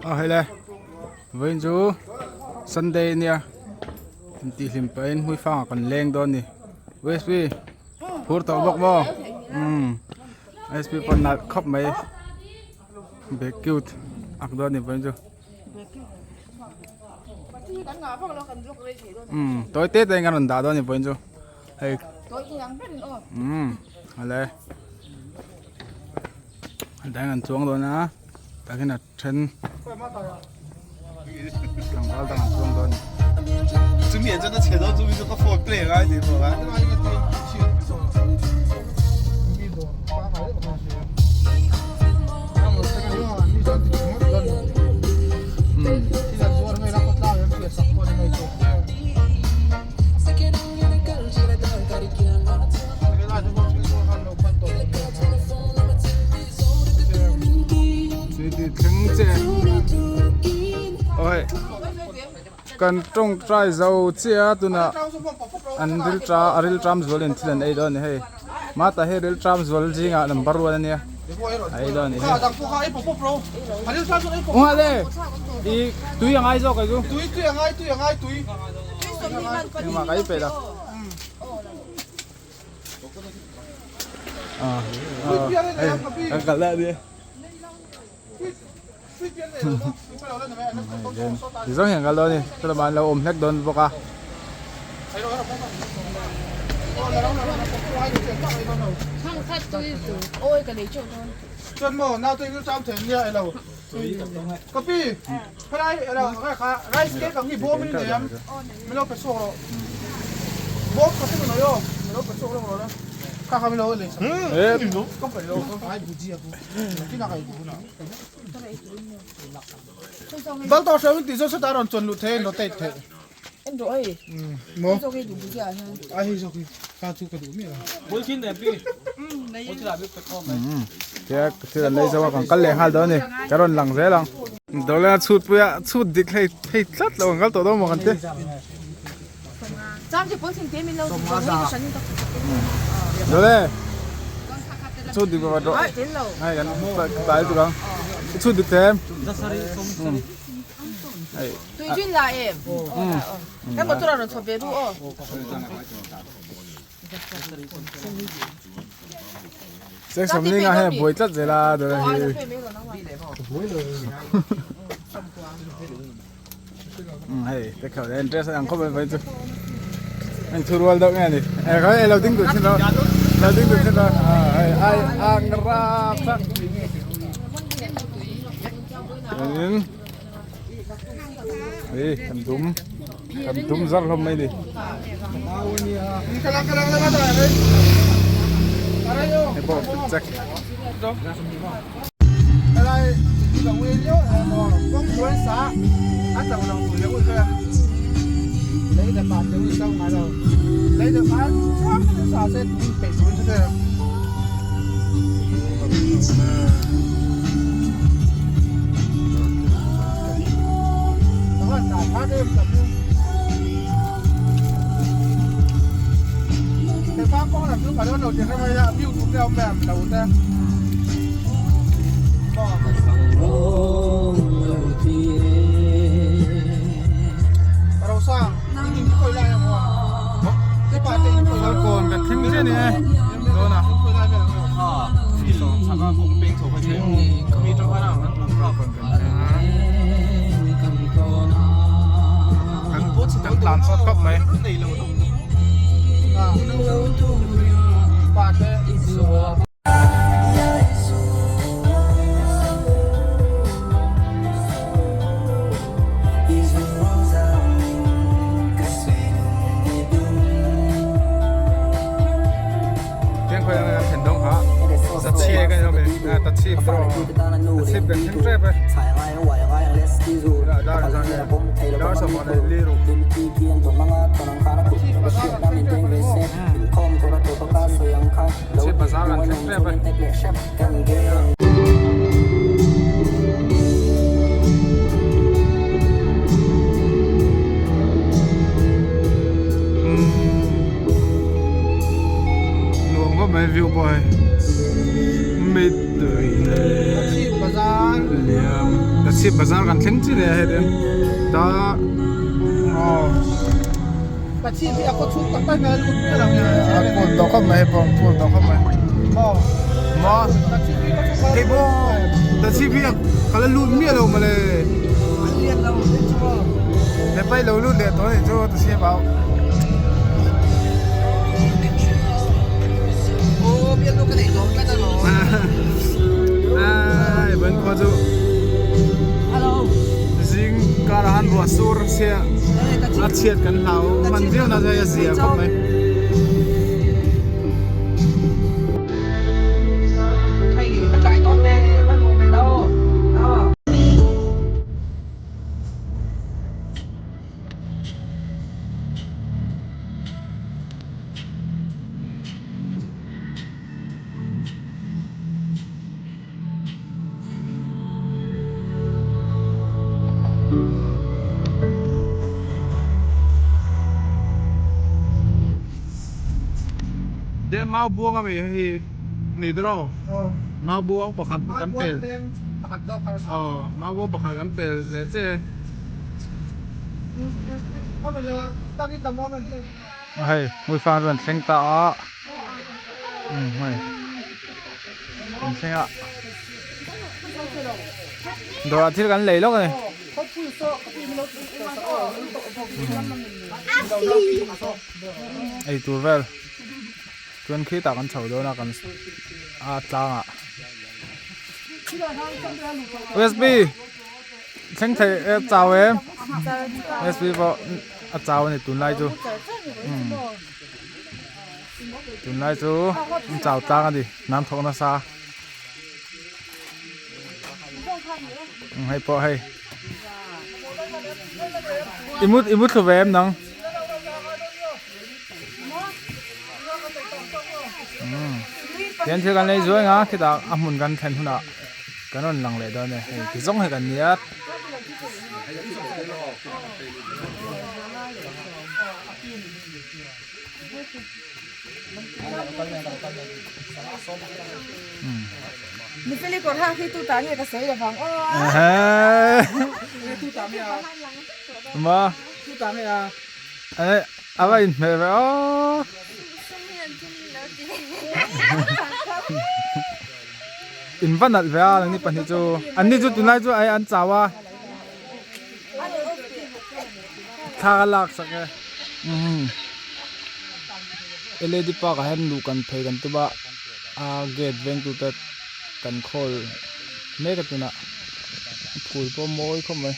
A hei le vawiin chu sunday ania intih hlim pahin hmui fangah kan leng dawn a ni usb phur tawh bawk maw umm usb pawh nalh khawp mai be cute ak dawn a ni vawiin chu umm tawi te te in kan rawn dah dawn a ni vawiin chu hei umm awle. A dang an chuang dawn a takin a then tlangval dang an chuang dawn a ni. Chumi an chuan a chhe dawn chumi chu ka phone play a ngai tih pawh a. Kan tawngtai zo chiah a tunah an ril ta a ril tam zual in thil an ei dawn a ni hei mata hi ril tam zual zingah number one a nia a ei dawn a ni hei unghale ih tui a ngai zawk ai chu engmah ka ei peih lo. Kan kal leh ania ti zawng hian kal dawn a ni chulama an lo awm hlek dawn bawk a. Tia thil an lei zo a kan kal leh nghal dawn a ni ka rawn lang zel ang. Dawleng a chhut pui a chhut dik hlei thei tlat lo an kal tawh dawn maw kan ti. Dawle chhut dik pakhat rawh hei kan tlai tuk ang i chhut dik thei em. Cheng sawmli nga hei a buai tlat zel a dawr hi. Hei te kho le interest ang khawp mai vai chu. Anh thu rual deuh nge ni. E kho e lo ding duh thin lo. Lo ding duh thin lo. Hei ai ang rap sak. In Hei kan dum kan dum zar hlawm mai ni. Hei pawh fit check. Falkawn kan thleng chiah a ni e dawn a. Kan tlan chawt khawp mai. Nuam khawp mai. mai view pawh hei mittui liam Tachhip bazar kan thleng chi leh a hei ten ta aw Tachhip hi a khaw chhung tak tak hian a lut mial ang a phul tawh khawp mai hei pawh phul tawh khawp mai maw hei pawh Tachhip hi ka la lut miah lo mawle hepa hi lo lut leh tawh a nih chu Tachhip ah. Ai ban khua chu zing karah han ruah sur sia a chhiat kan hlau hman viau na zai a zia khawp mai. Deh mau buang a mi hei ni tiraw mau buang pakhat kan pel aw mau buang pakhat kan pel leh che. Hei hmuifang chu an thleng ta a umm hei an thleng a dawrah thil kan lei lawk a ni. Eitur vel chuan khitah kan chho dawn a kan a tlangah usb. Thleng thei e chau em sp pawh a chau a ni tunlai chu tunlai chu an chau tlang a ni nan thawk nasa hei pawh hei i mut i mut thlu ve em nang. Tihian thil kan lei zuai ang a khitah a hmun kan thlen hunah kan rawn lang leh dawn e hei ti zawng hi kan nia. A va inhmeh ve aw. In va nalh ve a nangni pahnih chu. Anni chu tunlai chu ai an chau a. Thla ka lak sak e. Led park ah hian luh kan phei kan tum a a gate veng tu te kan khawl mek a tunah phul pawh mawi khawp mai.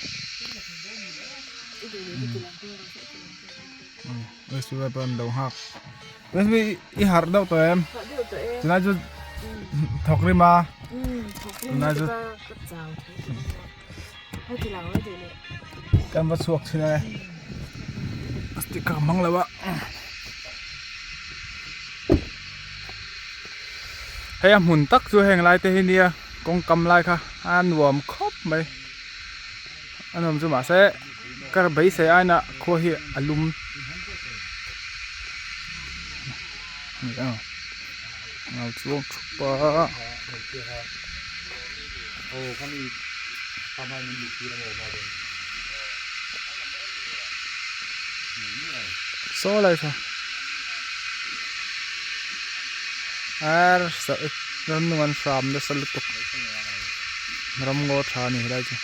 Restaurant pawh an lo nghak Rashmi i harh deuh tawh em tunlai chu thawk rim a tunlai chu kan va chhuak thin e stick ka hmang lo a hei a hmun tak chu heng lai te hi nia kawngkam lai kha a nuam khawp mai. A nuam chu mahse kar beisei aina khua hi a lum a chuang thup a. Saw lai saw ar rannung an hram nasa lutuk ramngaw tha a ni helai chu.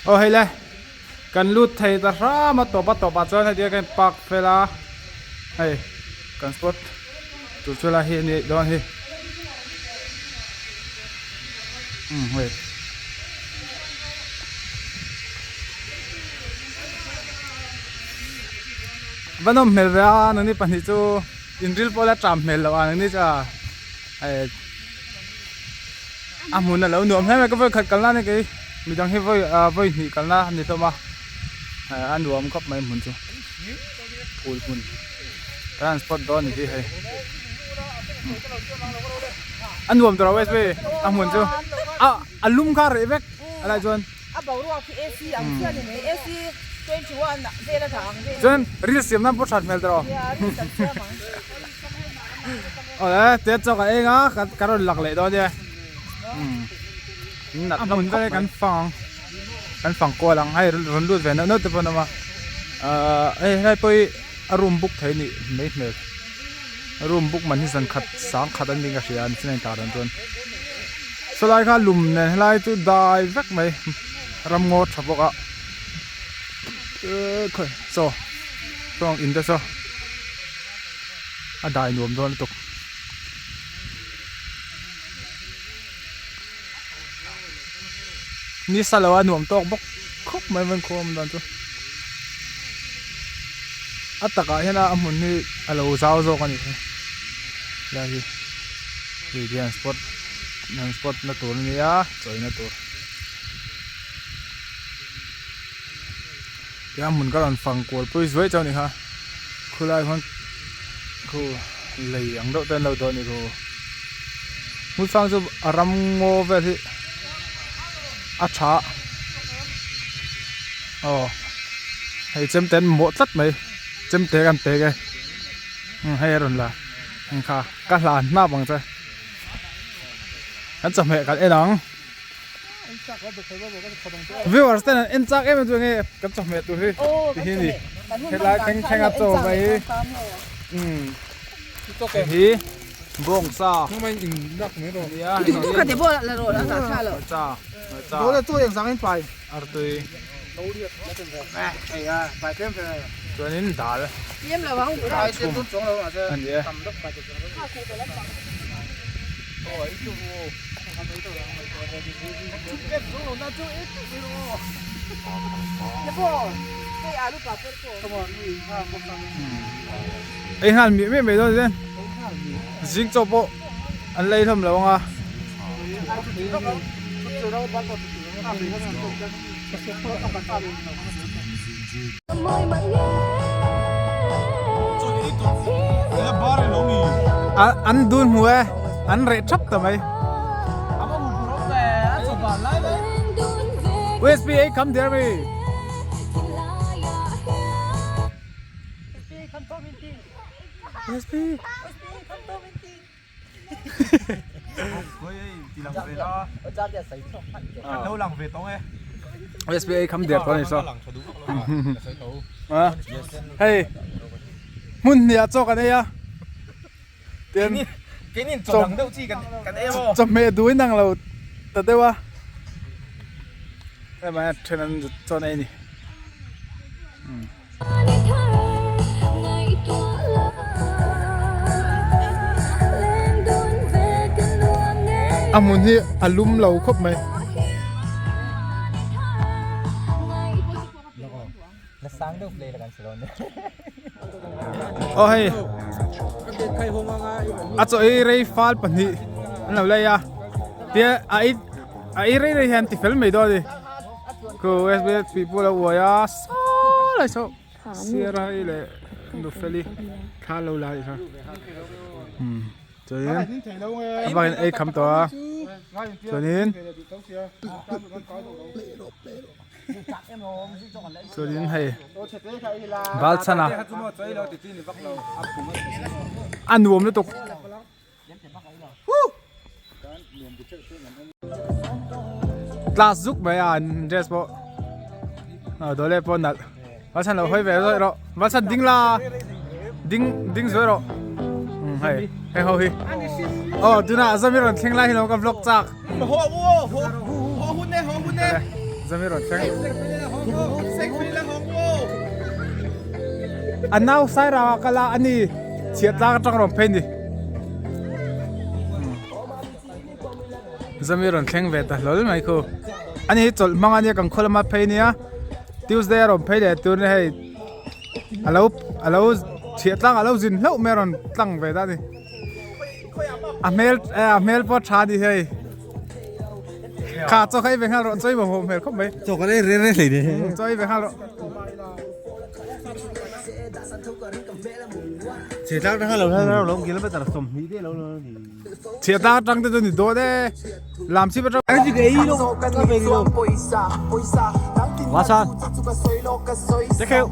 Aw hei le kan lut thei ta hram a tawp a tawp ah chuan heti a kan park fel a hei kan spot tur chu lai hi a nih dawn hi umm hei va nawm hmel ve a nangni pahnih chu inril pawh la tram hmel loh a nangni chu a hei. A hmun a lo nuam hle mai ka vawi khat kalna a ni kei midang hi vawi ah vawi hnih kalna a ni hlawm a a nuam khawp mai hmun chu. Phul hmun transport dawn ni hi hei a nuam tawh lo west ve a hmun chu a a lum kha reh vek a lai chuan a boruak hi AC ang chiah a ni mai AC 21 vel a dah ang vel chuan ril siam nan pawh that hmel tawh nia ril kan siam ang awle te chaw kan eng a ka rawn lak leh dawn nia a hmun vel kan fang ang. Kan fang kual ang hei rawn lut ve neuh neuh te pawh an awm a ahh hei helai pawh hi a room book thei a nih mai hmel room book man hi zan khat sang khat an niin ka hria a ni chin a intar dan chuan sawlai kha lum nen helai chu dai vek mai ramngaw tha bawk a ehh khawi saw saw ang in te saw a dai nuam dawn lutuk. Ni sa lo a nuam tawk bawk khawp mai vawn khawm dan chu a takah hian a hmun hi a lo zau zawk a nih hi helai hi hei hian spot an spot na tur a nia chawina tur tia hmun ka rawn fang kual pui zuai chauh a ni kha khulai khuan khu lei ang deuh te an lo dawh a ni khu hmun sang chu a ram ngaw vel hi a tha aw hei chemte an mamawh tlat mai chemte kan pek e hei a rawn la kha ka hlan hnap ang che kan chawhmeh kan en ang. Viewers ten an en chak em em chu enge kan chawhmeh tur hi ti hi ni helai thleng thleng a chaw mai hi umm hei hi bawngsa nia hmarcha hmarcha artui chuanin dal chhum a ni e. Ei nghal miah miah mai dawn zen zing chaw pawh an lei hlawm lo ang a. An dun hmu e an reh thap ta mai. USB ei kham der mai. USB. USB ei kham der tawh a ni saw. Hei hmun hnih ah chaw kan ei a. Tin chawhmeh duh in ang lo ta deuh a. Hei mah hian then an chaw an ei a ni. A hmun hi a lum lo khawp mai. Aw hei a chaw ei rei fal pahnih an lo lei a tia a ei a ei rei rei hian ti fel mai dawn a ni. Khu USB tih pawh a lo uai a saw lai saw sir a hei leh nufeli thla lo la anih kha umm chuanin a bakin ei kham tawh a chuanin chuanin hei bal chhan a a nuam lutuk. Class zuk mai a an dress pawh a dawleh pawh nalh Valsan lo hawi ve zawih rawh Valsan ding la ding ding zawih rawh umm hei hei ho hi aw tunah Zami rawn thleng lai hi lo ka vlog chak Zami rawn thleng a nau Sairang ah kal a ani chhiat tlang atang rawn phei ni. Zami rawn thleng ve ta hlawl mai khu. Ani hi chawlh hmang ania kan khaw lama phei nia Tuesday a rawn phei leh tur nia hei alo alo chhiah tlang alo zin hlauh mai a rawn tlang ve ta a ni. A hmel a hmel pawh tha a ni hei. Kha chaw kha ei ve nghal rawh chaw i mamawh hmel khawp mai. Chaw kan ei reng reng hlei ni. Chaw ei ve nghal rawh. Chhiatlang atang khan lo hal lo kilometer 20 te lo lo ni. Chhiatlang atang te chu ni dawn e. Lam chhip atang. Wasan. Tekheu.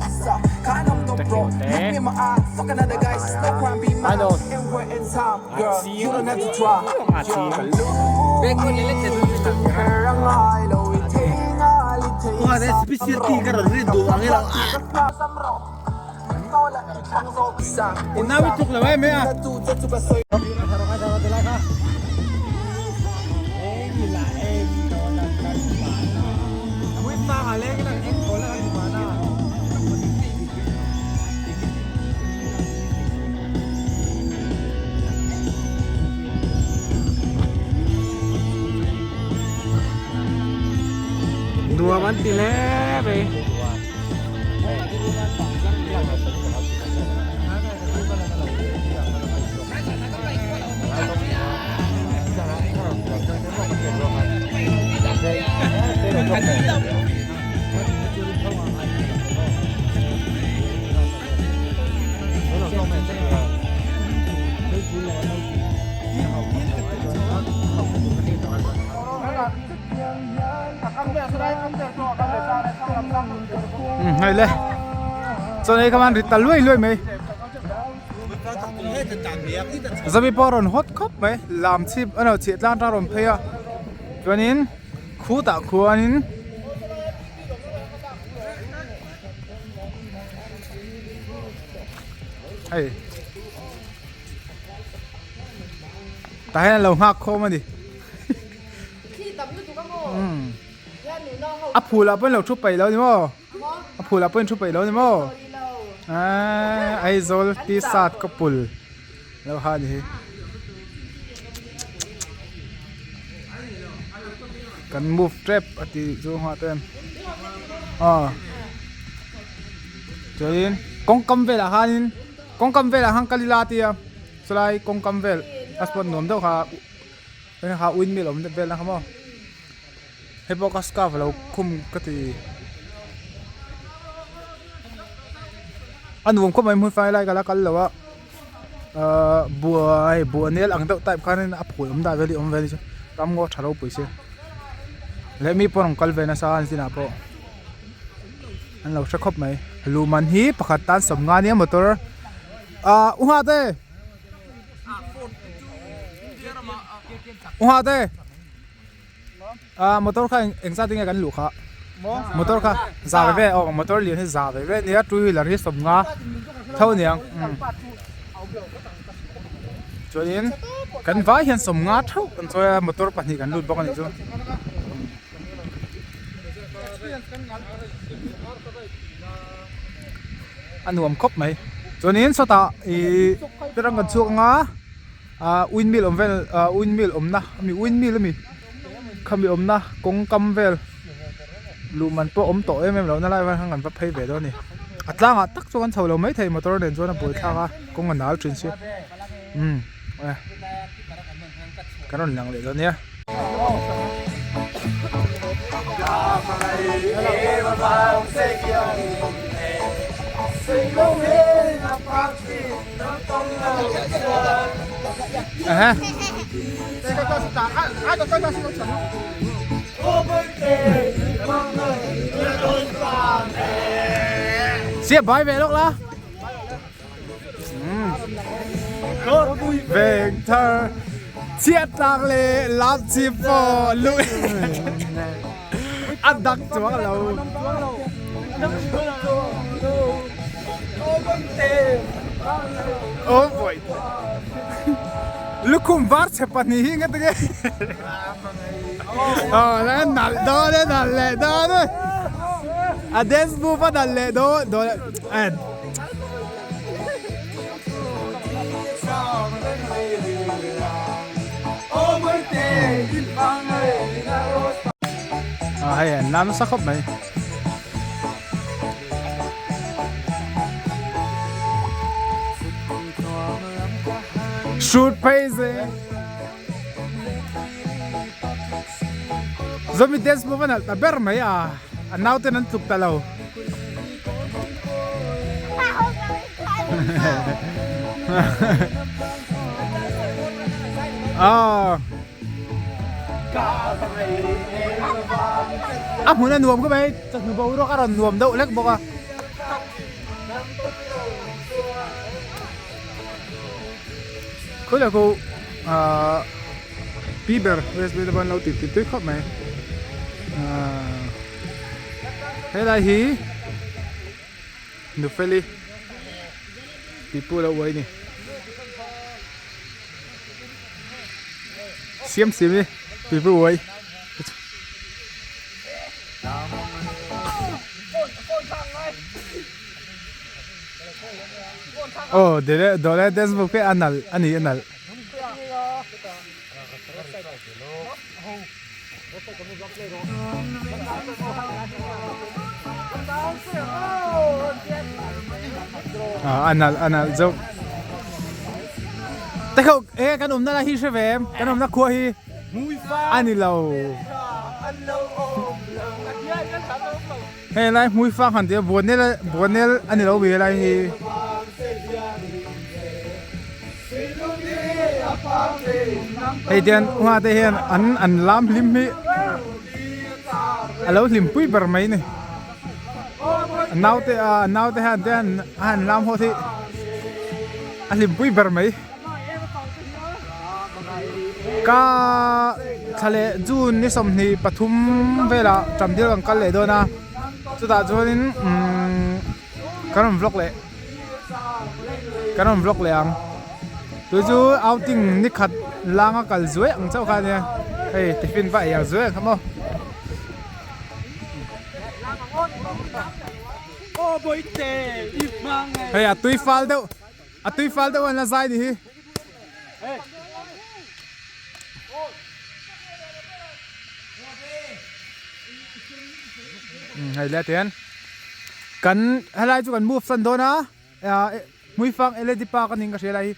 Tekheu te. Ano. Nau i tluk lo em e a. Nuam an ti hle mai. Hei le chuan hei khaman ri ta luai luai mai zami pawh a rawn hawt khawp mai lam chhip a no chhiah tlang atang a rawn phei a chuanin khutah khuanin hei tah hian an lo nghak khawm a ni. A phul ah pawh in lo thu peih lo ni maw? A phul ah pawh in thu peih lo ni maw? Aaa Aizawl T-shirt ka pul lo ha ni hi. Kan move tep a tih chu nghah ten. Aw chuanin kawngkam velah khanin kawngkam velah khan kal ila a tia chulai kawngkam vel a spot nuam deuh kha. Hei ha windmill awm deuh vel a kha maw hei pawh ka scarf alo khum ka ti a nuam khawp mai hmun fai lai ka la kal lo a ahh buai buanel ang deuh type khanin a phul awm dan vel hi a awm ve a ni chu ramngaw tha ropui si leh mi pawh an rawn kal ve nasa a an zinah pawh an lo hre khawp mai luhman hi pakhat tan 50 nia motor ahh u nghah te. Uha te ah motor kha eng zat enge kan luh kha motor kha za ve ve aw motor lian hi za ve ve ania two wheeler hi 50 tho aniang chuanin kan vai hian 50 theuh kan chawi a motor pahnih kan lut bawk anih chu. A nuam khawp mai chuanin sawtah ihh ram kan chhuak anga ah windmill awm vel ah windmill awmna ami windmill ami khami awmna kawng kam vel luh man pawh awm tawh em em lohna lai khan kan va phei ve dawn a ni a tlangah tak chuan kan chho lo maithei motor nen chuan a buai thlak a kawng a nal thin si umm kan rawn lang leh dawn nia. Siap bai ve lawk la. Veng thar chiat tlak le lap chip pawh luh a dak chuang lo. Oh boy. Lukhum var chhe pahnih hi ngati nge. Oh, la nalh dawn e nalh leh dawn e. A dance move a nalh leh dawn dawn e. Ah hei an lam nasa khawp mai. Shoot phei zel. Zomi dance move a nalh ta ber mai a, a nauten an tluk ta lo. Ah. A hmun a nuam khawp mai, chawhnu boruak a rawn nuam deuh hlek bawk a. Khawi lah khu ahh pi ber west veng te pawh an lo ti ti tui khawp mai ahh helai hi Nufeli pipu lo uai ni siam siam hi pipu uai. Aw dele dawle dashboard khi a nalh a ni a nalh. A nalh a nalh zawk. Te kho e kan awmna lai hi hre ve em kan awmna khua hi a ni lo. Hei lai hmui fang han tia buanel buanel a ni lo ve lai hi. Hei tian unga te hian an an lam hlim hi a lo hlim pui ber mai ni. A naute a naute hian te an a han lam haw hi a hlim pui ber mai. Ka thla leh June ni 23 velah Chamdil kan kal leh dawn a chutah chuanin umm kan rawn vlog leh kan rawn vlog leh ang chu chu outing ni khat langa kal zuai ang chauh kha ania hei tiffin va ei ang zuai ang kha maw. Hei a tui fal deuh. A tui fal deuh an la zai ni hi. Hei le tian kan helai chu kan move san dawn a Hmuifang LED park a ning ka hria lai hi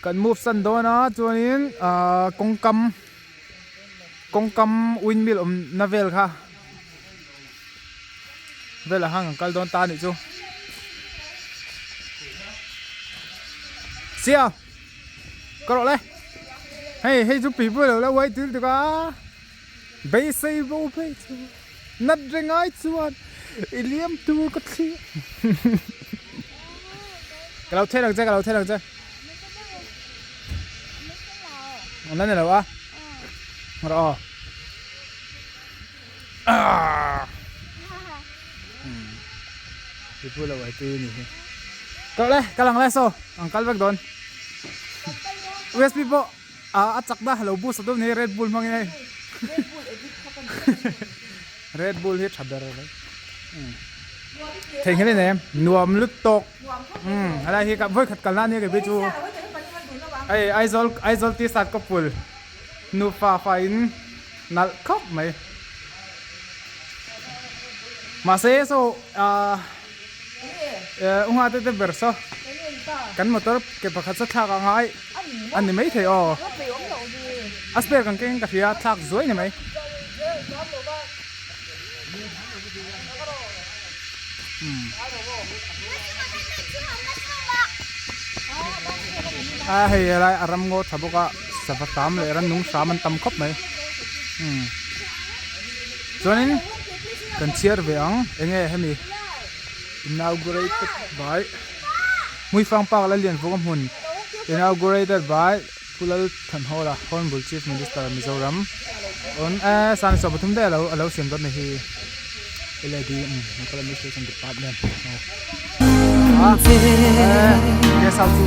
kan move san dawn a chuanin kawngkam kawngkam windmill awmna vel kha Velah khan kan kal dawn ta anih chu. Sia ka rawh le. Hei hei chu pi pui lo la uai tir tuk a. Beisei bo phei chu nat rengai chuan i liam tur ka thlir. Ka lo then ang che ka lo then ang che. An la ni lo a. Rawh aw. Kal le kal ang le saw ang kal vek dawn usb pawh a chak na lo boost a tum ni red bull hmangin hei red bull hi tha ber mai theihnghilh in em nuam lut tawk helai hi ka vawikhat kalna ania kei chu hei Aizawl Aizawl t-shirt ka pul nufa fa in. Nalh khawp mai. Mahse saw ah unga te te ber saw kan motor ke pakhat saw thlak a ngai a ni mai thei aw. A spare kan keng ka hria thlak zuai ni mai. A hei helai a ram ngaw tha bawk a sava hram leh rannung hram an tam khawp mai chuanin kan chhiar ve ang eng nge hemi inaugurated by Hmuifang park la lian vawk a hmun inaugurated by Pu Lalthanhawla Hornbill Chief Minister Mizoram on eh sangni 13 daih alo alo siam dawt ni hi lad um local administration department aw ah eh guest house chu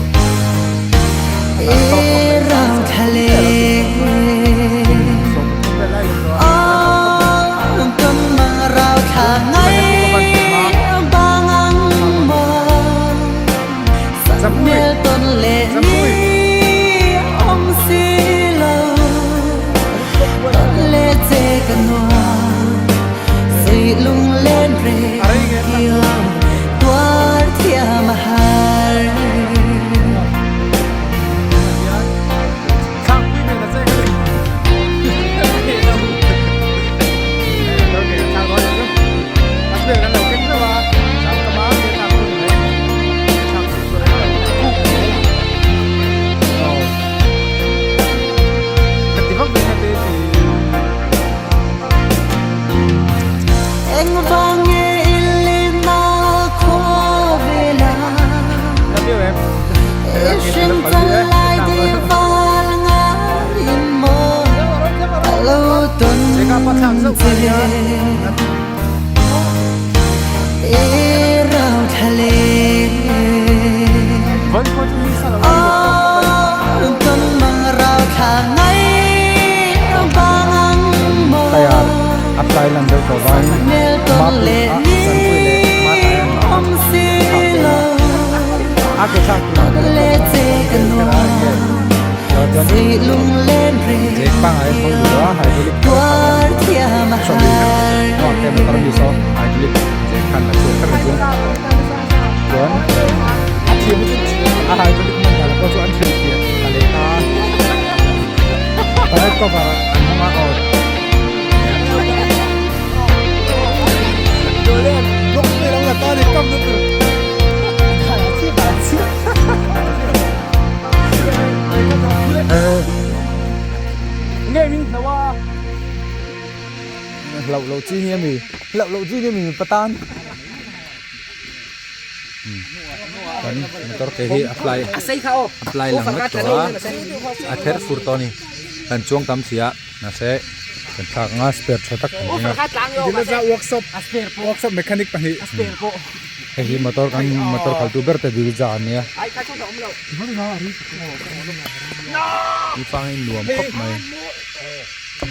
chiu em. Tayar apply lan deuh tawh vang mapui ah chanpui leh matai an awm a thlak dawn a a ke thlak tur ah kan awm a chuan jek pangai tho duh a hydraulic kher kha motor mi saw hydraulic jek khan a chhuak kher ang chuan a thiam a hydraulic hman dan pawh chu an hrilhfiah ta leh ta a toilet cover an hmang a aw. Hlauh loh chi hi ami hlauh loh chi hi ami mipa tan kan motor ke hi a fly a fly lang vek tawh a a ther fur tawh a ni kan chuang tam si a mahse kan thlak anga spare tha tak kan ring a workshop workshop mechanic pahnih hei hi motor kan motor khaltu ber te dil za ania mi pangin nuam khawp mai.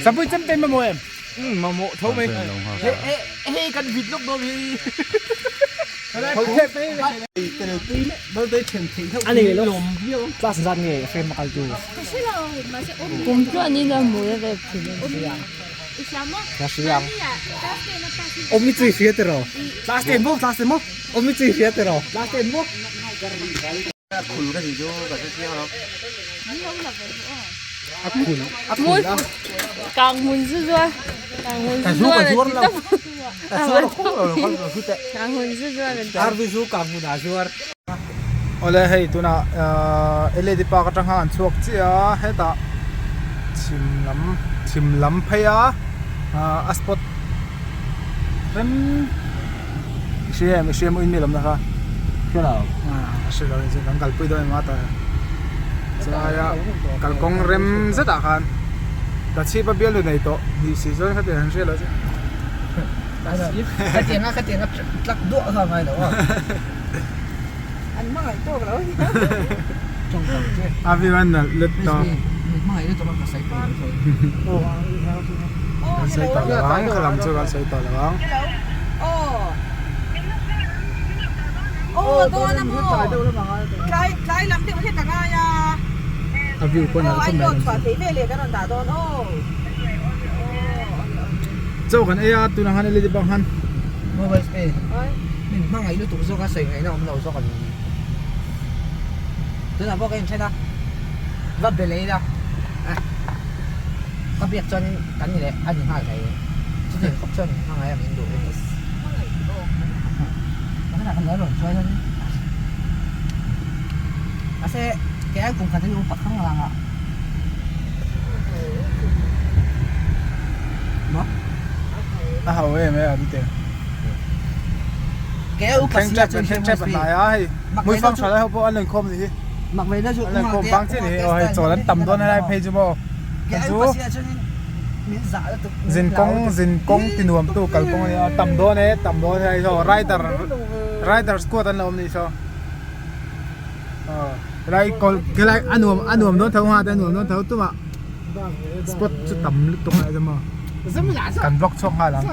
Sapui chem te mamawh em? Mamawh tho mai. Hei kan vit lawk dawn hi. Class zat nge frame a kal tu. Kum chuan in a hmu rep thin a. Ka hria ang. Awm i chui hria tiraw? Class ten maw? Class ten maw? Awm i chui hria tiraw? Class ten maw? A khul a khul a. Kang hmun zu zuar. Kang hmun zu zuar a ti tawp. Kang hmun zu zuar a ti. Arvi zu kang hmun a zuar. Awle hei tunah led park atang khan an chhuak chiah a hetah chhim lam chhim lam phei a a spot rem i hria em i hria maw in mi lamna kha Hre lo. A hre lo a ni chu kan kalpui dawn emaw ta chulaia kalkawng rem zetah khan ka chhip a bialnu nei tawh ni si chuan khatiang an hria lo che. Khatianga khatianga tlak duah kha a ngai lo a. An hmangaih tawk lo. A view a nalh let tawh. Kan sawi tawh lo ang kha lam chu kan sawi tawh lo ang. A view pawh nalh khawp mai a Chaw kan ei a tunah khan led bang khan. Min hmangaih lutuk zawk a sawi ngaihna awm lo zawk a ni. Tunah pawh ka inthen a, va be leh ila ka biak chuan kan ni leh a ni nghal thei. Chutiang khawp chuan min hmangaih a min duh a ni. Tunah kan lo rawn chuai dawn mahse kei ai kum khat in upa khang lang a. A ho em e a ni te. Thleng tep kan thleng tep a hnai a hei hmui fang tha lai ho pawh an inkhawm ni hi an inkhawm bang chiah ni hi aw hei chawl an tam dawn helai phei chu maw kan chu zinkawng zinkawng ti nuam tu kalkawng a ni a tam dawn e tam dawn hei saw rider rider squad an lo awm ni saw aw helai kawl helai a nuam a nuam dawn tho nghal te a nuam dawn tho tumah spot chu tam lutuk a ni maw kan vlog chhuak nghal ang.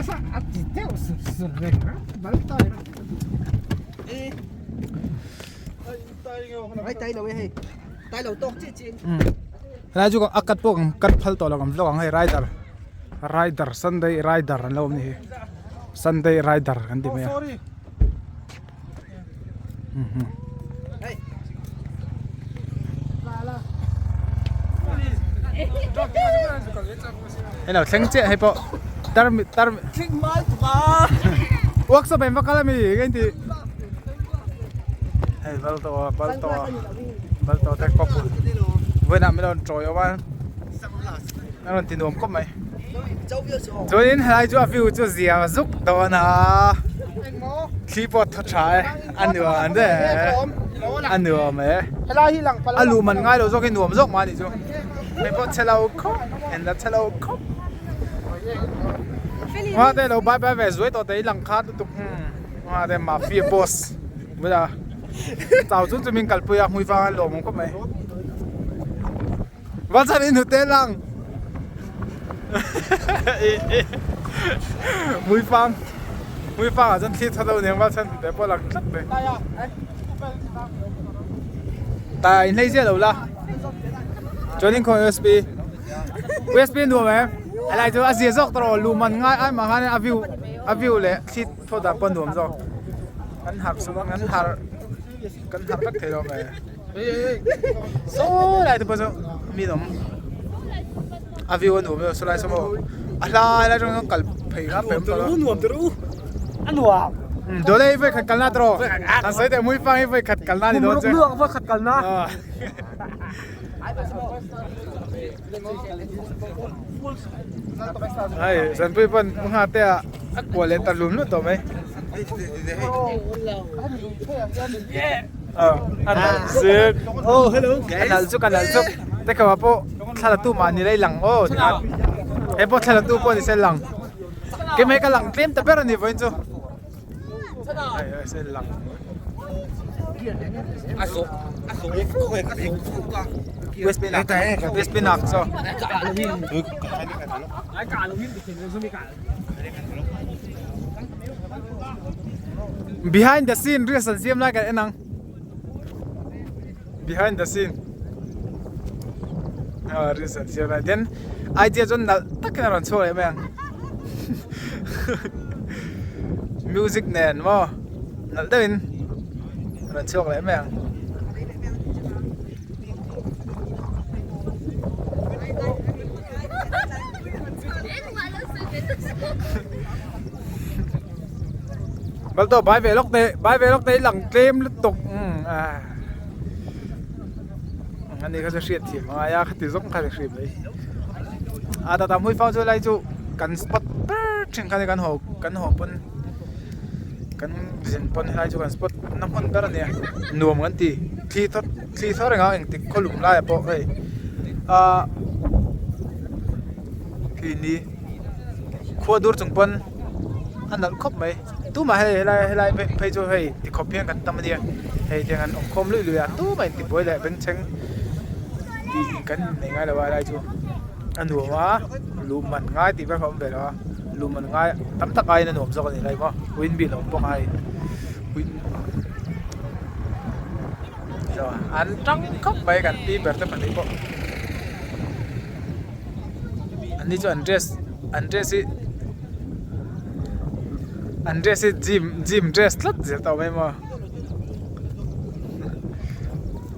Helai chu a cut pawh kan cut phal tawh lo kan vlog ang hei rider rider sunday rider an lo awm a ni hi sunday rider kan ti mai a. Hei lo thleng chiah hei pawh tarmit tarmit workshop ah in va kal ami ka inti hei val tawh a bal tawh a bal tawh te couple vawiinah min rawn tawi awm a a rawn ti nuam khawp mai chuanin helai chu a view chu zia zuk dawn a thli pawh a thaw tha e a nuam hle. A nuam e. A luh man ngai lo zawk hi nuam zawk mah a nih chu. Hei pawh chhe lo khawp, en la chhe lo khawp. Nghate lo bye bye ve zuai tawh te i lang kha lutuk. Nghate mafia boss bula chau chung chu min kalpui a hmui vang a lawm awm khawp mai. Va chhan in hnute lang. Hmui fang hmui fang ah chuan thli tha deuh nen va chhan hnute pawh lang tlat mai. Ta in hlei ziah lo la. Chuan in khaw USB USB nuam em? Helai chu a zia zawk tawh lu man ngai ai mah khan a view a view leh thli thaw dan pawh nuam zawk. Kan harh kan harh kan harh vek thei lo mai. Saw lai te pawh chu mi an awm a view a nuam em saw lai saw maw a hlai lai atang sawn kal phei kha pem tawh a nuam tawh u a nuam dawlei vawi khat kalna tawh an sawi teh mui pang hi vawi khat kalna ni dawn che vawi khat kalna hei zanpui pawn hmunga te ah a kuah leh ta lum lut tawh mai a nalh zuk a nalh zuk a nalh zuk te kawah pawh thla la tu mahni la i lang aw tikhan he pawh thla la tu pawh ni se lang keimah hi ka lang tlem ta ber a ni vawiin chu. Behind the scene reels an siam lai kan en ang behind the scene ah reels an siam lai then idea chuan nalh takin a rawn chhuak leh mai ang music nen maw nalh deuhin a rawn chhuak leh mai ang. Bal tawh bai ve lawk teh bai ve lawk teh i lang tlem lutuk ani kha chu hriat thiam a ngai a khati zawng kha ni hri mai a tata hmui fang chu lai chu kan spot ber thin kha ni kan haw kan haw pawn kan zin pawn helai chu kan spot na hmun ber a nia nuam kan ti thli thawt thli thawt reng a engtik khawlum laiah pawh hei ah khi ni khua dur chung pawn a nalh khawp mai tumah hei helai helai phei chu hei tikhawp hian kan tam ania hei tiang an awm khawm luih luih a tumah intibuai leh bengchheng tih kan nei ngai lo a helai chu a nuam a luh man ngai tih ber kha a awm ve lo a luh man ngai tam tak aiin a nuam zawk a ni lai maw windmill a awm bawk a hei an tang khawp mai kan pi ber te pahnih pawh. An ni chu an dress an dress hi an dress hi gym gym dress tlat zel tawh mai maw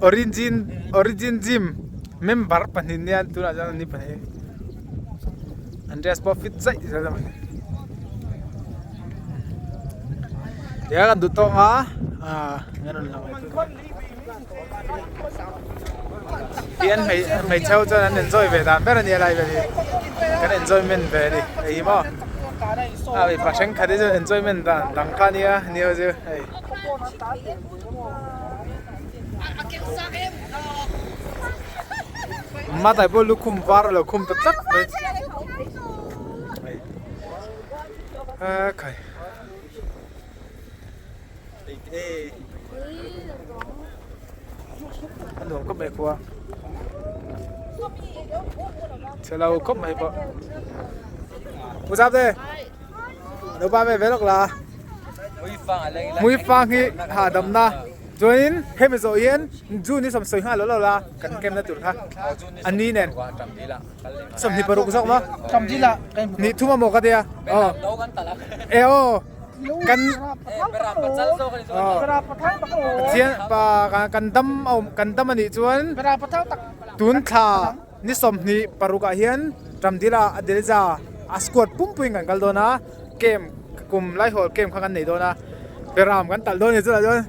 origin origin gym member pahnih nia tunah chuan an ni pahnih an dress pawh fit zaih zel a ni tia kan duh tawk a ah an rawn lang leh. Tihian hmeichhe ho chuan an enjoy ve dan ber a nia lai vel hi kan enjoyment ve a ni hei hi maw a mipa thenkhat hi chuan enjoyment dan dang kha a nia ni ho chu hei. Matai pawh lukhum var a lo khum ta tlat mai a khai. A nuam khawp mai khua chhe lo khawp mai pawh Pu Zap te lo ba ve ve lawk la Mui fang hi hahdamna chuanin hemi zawh hian June hi sawmsawi nghal lo lo la kan kem na tur kha a ni nen 26 zawk maw ni thum a maw ka tia aw e aw kan Pathian pa kan dam a awm kan dam a nih chuan tun thla ni 26 ah hian Ramdila Adelza a squad pumpuiin kan kal dawn a camp kum laihawl camp kha kan nei dawn a beram kan talh dawn a ni chutah chuan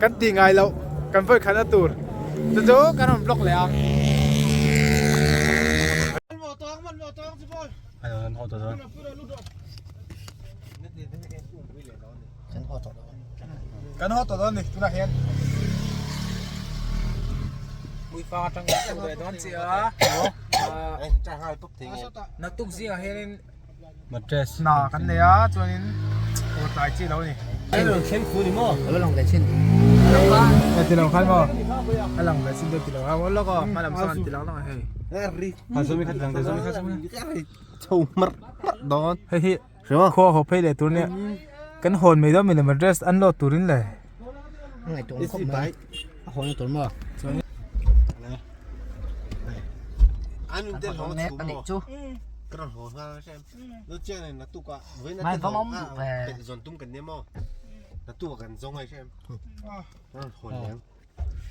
kan tih ngai loh kan vawi khatna tur chu chu kan rawn vlog leh ang. Kan haw tawh dawn ni tunah hian. Hmuifang atang kan chho ve dawn chiah a. Naktuk zingah hianin Mattress hna kan nei a chuanin aw tlai chi lo a ni. Hei ti lo khan maw a lang ve chin deuh ti lo khan maw lawk aw hma lam sawn ti lang lang a hei. Hei hi khua haw phei leh tur nia kan hawn mai dawn mi le mattress an load turin le.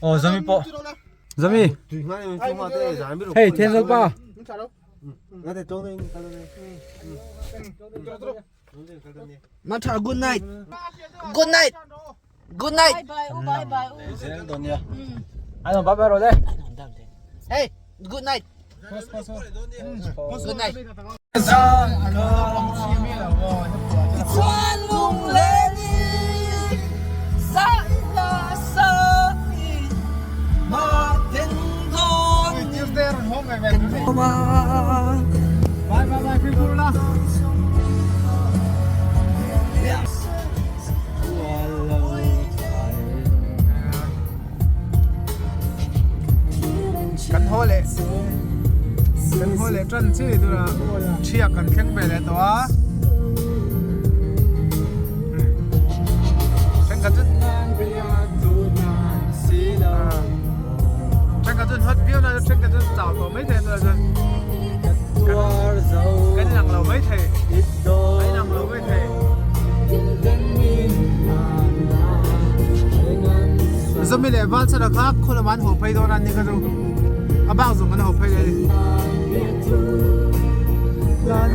Aw Zami pawh Zami hei Thenzawl pa Matha good night. Good night. Good night. Bye bye u bye bye u. Zel dawn nia. Ano bye bye rawh le. Hey, good night. Good night. Kan haw leh kan haw leh tan chi tura thiak kan thleng ve leh tawh a thenkhat chu thenkhat chu hot viau na thenkhat chu chau tawh mai thei a chuan kan lang lo mai thei a inang lo mai thei. Zomi leh Valchara kha khaw lamah an haw phei dawn a ni ka chu a bak zawng an haw phei leh a ni.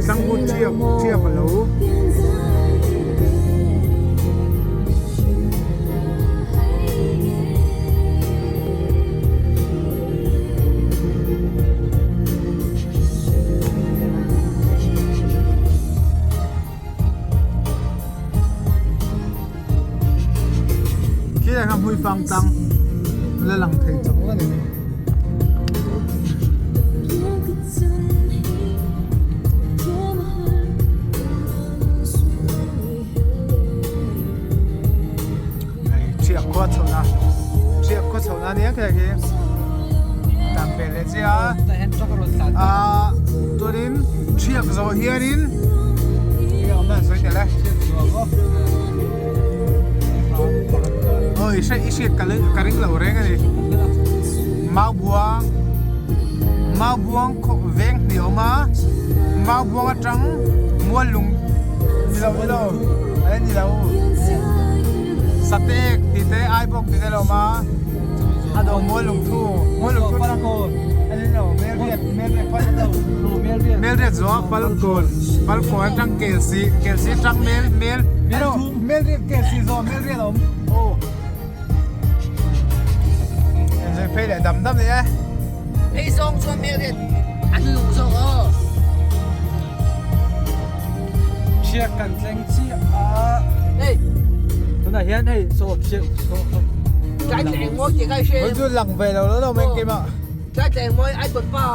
Tlanghmun thiak thiak a lo. Khi ah khan hmuifang tlang la lang thei chang a ni. Hei thiak khua chhohna thiak khua chhohna ania khi khi tlan pel leh chiah a ah chuanin thiak zawh hianin enge awm dan sawi tel e aw i hre i hriat ka ring lo reng a ni mau buang mau buang khaw veng hnih a awm a mau buang atang mual lung ni lo ni lo a ni lo satek tih te aibawk tih te a lo awm a a dawh mual lung thu mual lung thu a ni lo melriat melriat pal melriat zawh a pal kawn pal kawn atang kelsi kelsi atang mel mel melriat kelsi zawh melriat a awm aw inzui phei leh dam dam ni e. Hei zawng chuan melriat an luh zawk aw. Thiak kan tleng chiah a. Hei. Tunah hian hei saw thiak saw saw. Tlai tleng mawi tih kha i hre em? Chu lang ve lo lo mai engkim ah. Tlai tleng mawi ai dawt pa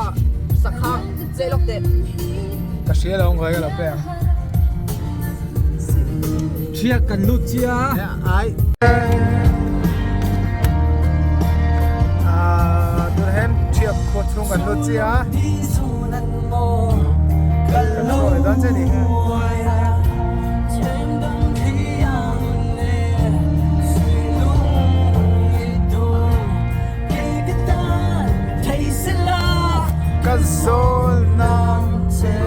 sakha che lawk teh. Ka hria lo ang khawi ka lo pe ang. Thiak kan lut chiah a. Ai. Ah, tunah hian thiak khaw chhung kan lut chiah a. Kan chhuak leh dawn che ni. Ka zawl nang che.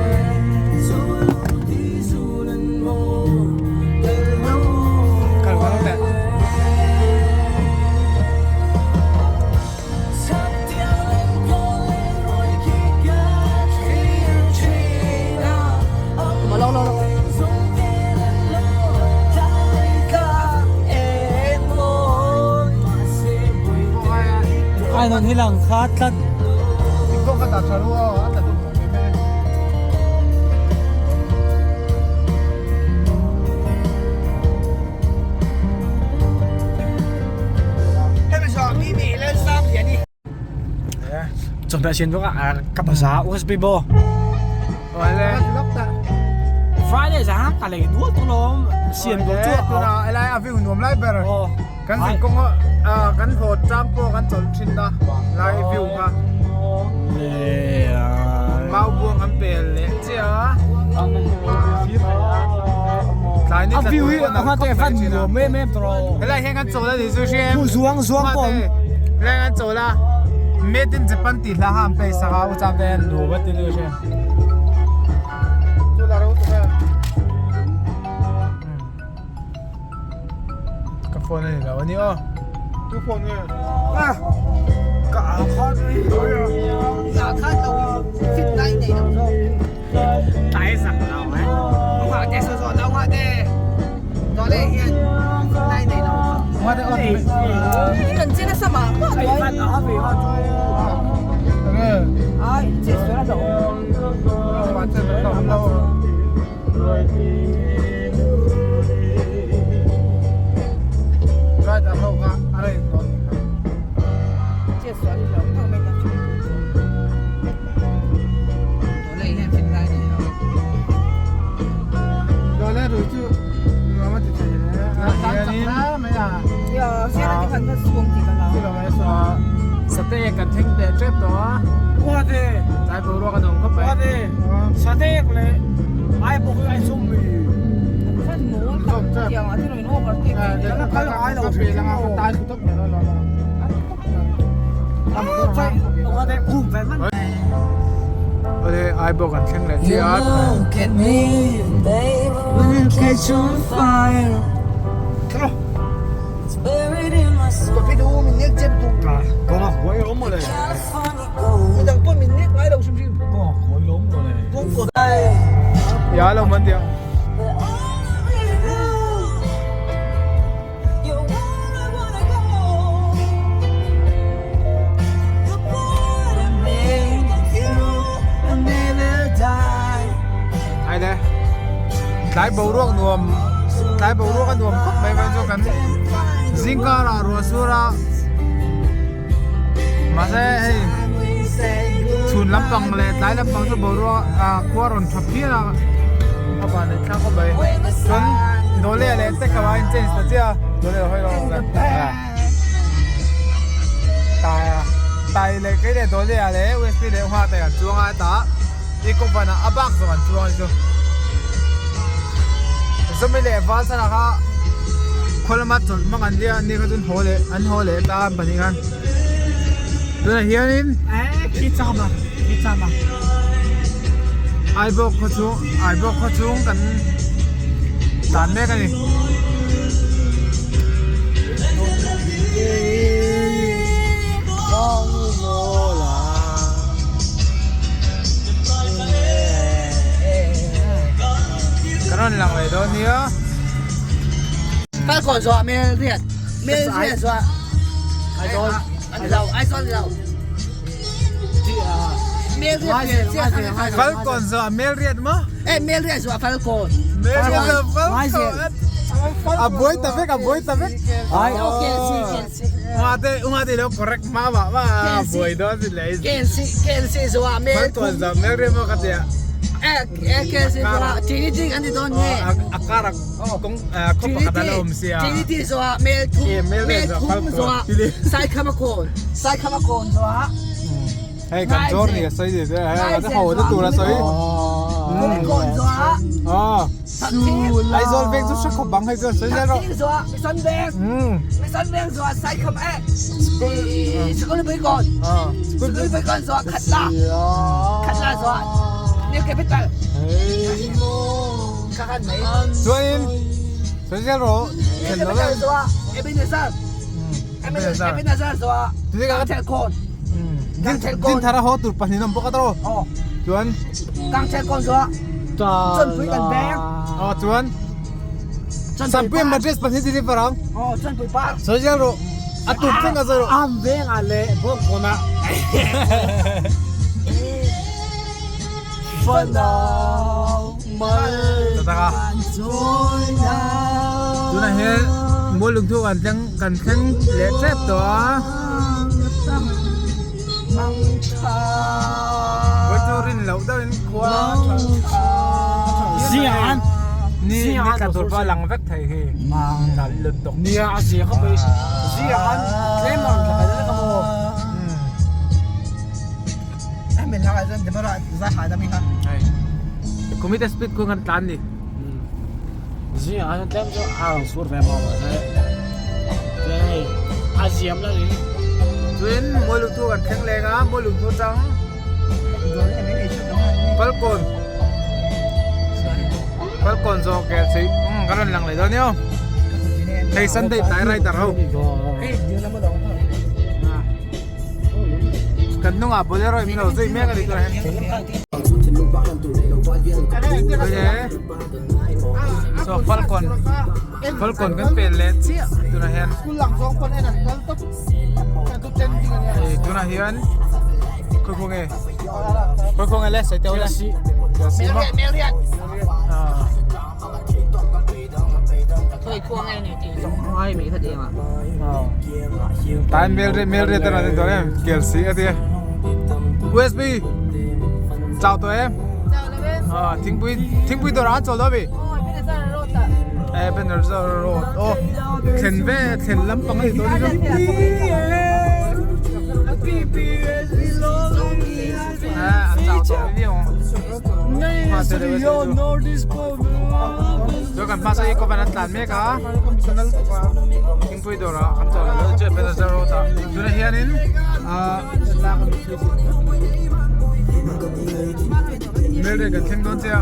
Kal vang teh. Ai non hi lang kha tlat. Chawhmeh siam bawk a ka baza USB maw. Awle. Friday zan ka lei nual tawh lawm siam bawk chu. Tuna helai a view nuam lai ber. Kan zin kawng kan haw tlang pawh kan chawlh thin a lai view kha. Mau buang an pel leh chiah a. Tlai ni tla tur pawh an khawp mai thin a. Helai hian kan chawl a ni chu hriam. Zuang zuang pawh. Helai kan chawl a. Made in Japan tih hla kha an play sak a u chang te hian nuam a ti chu hriam. Chu la ro tuk a. Ka phone a ni lo a ni aw. Tu phone nge? Ah! Ka a khat A khat lo fit nai nei lo zo. Tai sak lo eh. Nga te so so lo nga te. To le hian fit nai nei lo. Nga te on. Kan chen a sama ma Ai khat a ha ve ha chu. Ai che su la do. Ma che lo lo. Sate kan thleng teh tep tawh a. Tlai boruak a nuam khawp mai. Satek leh ai bawk hi ai sum mi. Awle ai bawk an thleng leh chiah a. Ya lo man dia. Ai le. Tlai boruak nuam tlai boruak a nuam khawp mai mai chu kan zingkar ah ruah sur a mahse hei chhun lampang leh tlai lampang chu boruak ah khua rawn tha phian a a van leh thlak khawp mai chuan dawleh leh te kha in change ta chiah a dawleh hawi lo ang tai a tai leh kei leh dawleh ah leh usb leh nghah te an chuang a hetah i kawvan ah a bak zawng an chuang a ni chu chumi leh val thlalak a khaw lama chawlh hmang an nia ani kha chuan haw leh an haw leh ta an pahnih khan tunah hianin Aibawk khaw chhung Aibawk khaw chhung kan tlan mek a ni. Ka rawn lang leh dawn nia. Falkawn zawh mel riat mel riat zawh Aizawl ani lo Aizawl ni lo mel riat Falkawn zawh mel riat maw? Eh mel riat zawh Falkawn. Mel riat zawh Falkawn. A buai ta vek a buai ta vek. Ai okay si si. Ungate ungate lo correct ma ma ma buai dawn si lei. KLC KLC zawh mel Falkawn zawh mel riat maw ka tia. Eh KLC zawh Trinity an ti dawn nge. A kar kawng khaw pakhat a la awm sia. Trinity zawh mel thum mel thum zawh Saikhamakawn Saikhamakawn zawh Hei kan zawr ni a sawi ni te hei a ho te tur a sawi. Kulikawn zawh Ah. Aizawl veng chu hre khawp bang hei chu sawi zel rawh. Thakthing zawh Mission Veng Mission Veng zawh Saikham eh Sikulpuikawn Sikulpuikawn zawh Khatla Khatla zawh New Capital Kha khan mai. Chuanin sawi zel rawh. New Capital zawh Ebenezer Ebenezer zawh Kangthelkawn Kangthelkawn Din thar a haw tur pahnih an awm bawk a tawh. Chuan Kangthelkawn zawh Chawnpui kan veng. Aw chuan Sampui mattress pahnih deliver ang. Aw Chawnpui park. Sawi zel rawh. A tuk thleng a sawi rawh. Am veng ah leh bawngkawn ah. Fanau mal an chawi na. Tunah hian mual lungthu kan thleng kan thleng leh tep tawh a. khua Zian ni ni tla tur pawh a lang vek thei hi nalh lutuk nia a zia khawp mai Zian tlem ang tla kan ka maw Kumite speed khu kan tlan ni Zian tlem chu a ang sur ve maw mahse hei a ziam la ni Chuan Mualungthu kan thleng leng a Mualungthu tang Falkawn Falkawn zawk kel si kan rawn lang leh dawn nia hei Sunday tlai rider ho kan hnungah Bolero in min lo zui mek a ni tunah hian so Falkawn Falkawn kan pel leh chiah tunah hian hei tunah hian khawi khaw nge khawi khaw nge le sawi teuh le Tai mel re mel re te ra ni dawn em kel si a tia USB chau tawh em thingpui thingpui dawrah an chawl dawn ami e banner road aw thlen ve thlen lampang a ni dawn ni an chau tawh viau Chuan kan hmasa hi kawvan an tlan mek a thingpui dawrah kan chawl lo chu Ebenezer road ah tunah hianin ahh Melrei kan thleng dawn che a.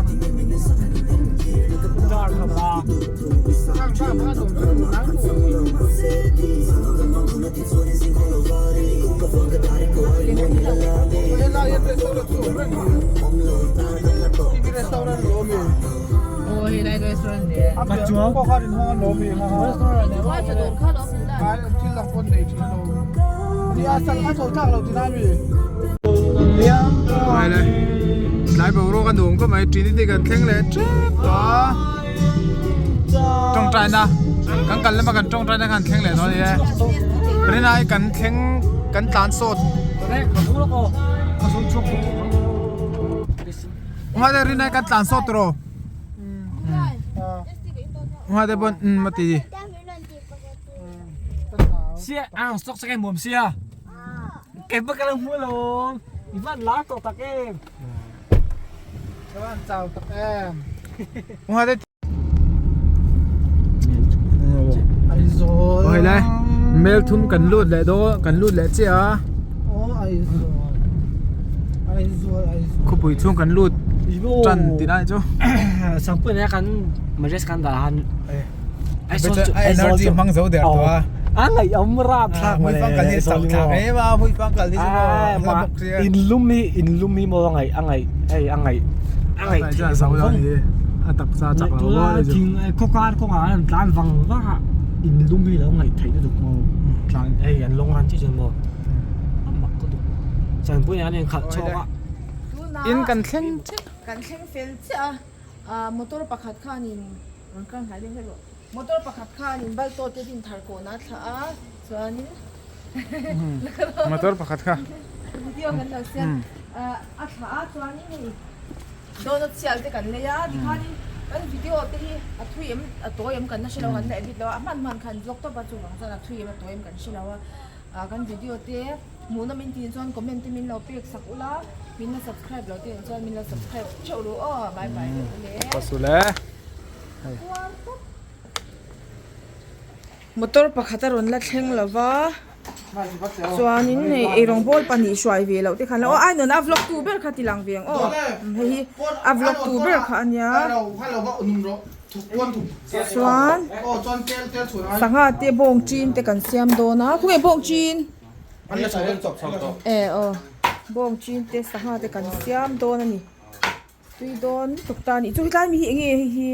Tlai boruak a nuam khawp mai Trinity kan thleng leh tep tawh a tawngtaina kan kal lama kan tawngtaina khan thleng leh dawn a ni e rinai kan thleng kan tlan sawt Ungah rinai kan tlan sawt tawh ungah te pawn umm a ti Sia ang stock sa kai muam sia Kei pa ka lo hmu alawm i van lar tawh tak em Ka van chau tak em Ungah te Aizawl Hei lai mel thum kan lut leh dawn kan lut leh chiah a Aw Aizawl Aizawl Aizawl Khawpui chhung kan lut tan tih lai chu Sangpui nen kan Majes kan dah han Aizawl chu hmang zo der tawh a A ngaihawm rap thlak mawle Hmuifang kal hi chauh thlak em a hmuifang kal hi chu maw hla bawk sia In lum hi in lum hi maw a ngaih a ngaih hei a ngaih a ngaih theih vang vang a taksa chak lo maw hei chu thing khawkar kawngah an tlan vang vang a in lum hi lo ngaih theih lutuk maw tlan hei an lawng han chiah chuan maw a mak lutuk chanpui nen an inkhalh chhuak a In kan thleng chiah kan thleng fel chiah a motor pakhat khanin rawn kal hnai deuh hlek rawh motor pakhat khanin balto te din thar kawhna a thlah a chuanin motor pakhat kha video kan lo siam a thlah a chuanin hei donut sial te kan lei a tikhanin kan video te hi a thui em a tawi em kan la hre lo kan la edit lo a a hman hman khan vlog tawp a chuvang chuan a thui em a tawi em kan hre lo a kan video te hmuhna min tih chuan comment te min lo pek sak ula min la subscribe lo te chuan min lo subscribe theuh ru aw bye bye le pasule Motor pakhat a rawn la thleng lo va chuanin hei eirawng bawl pahnih hruai ve loh te khan aw a nuna a vlog tu ber kha ti lang ve ang aw hei hi a vlog tu ber kha a nia chuan sangha te bawng chin te kan siam dawn a khawnge bawng chin e aw bawng chin te sangha te kan siam dawn a ni. Tui dawn lutuk ta a nih chu hetlai mi hi enge hei hi.